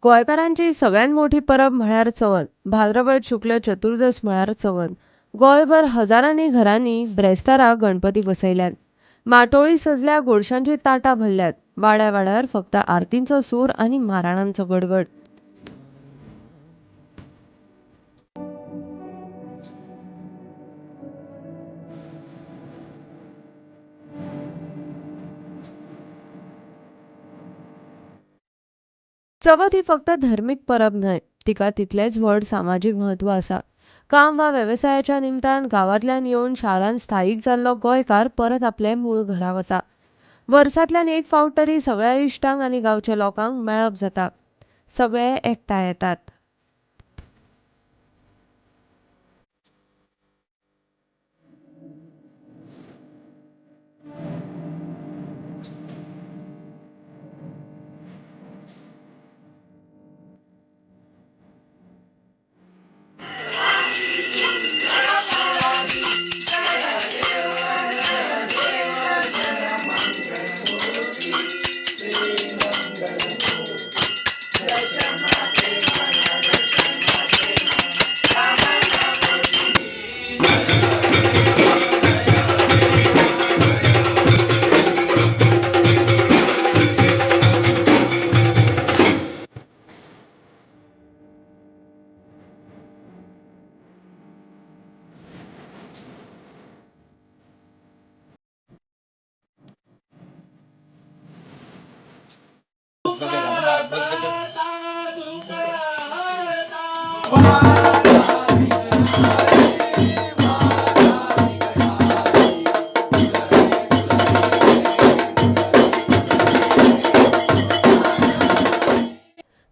गोंयकारांची सगळ्यांत मोठी परब म्हळ्यार चवथ. भाद्रपद शुक्ल चतुर्दश म्हळ्यार चवथ. गोंयभर हजारांनी घरांनी ब्रेस्तारा गणपती बसयल्यात. माटोळी सजल्या, गोडशांची ताटां भरल्यात. वाड्या वाड्यार फक्त आरतींचो सूर आनी माराणांचो गडगड. चवथ ही फक्त धर्मीक परब न्हय, तिका तितलेंच व्हड सामाजीक म्हत्व आसा. काम वा वेवसायाच्या निमतान गांवांतल्यान येवन शारांत स्थायीक जाल्लो गोंयकार परत आपले मूळ घरा वता. वर्सांतल्यान एक फावट तरी सगळ्या इश्टांक आनी गांवच्या लोकांक मेळप जाता. सगळे एकठांय येतात.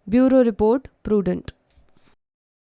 Bureau report, Prudent.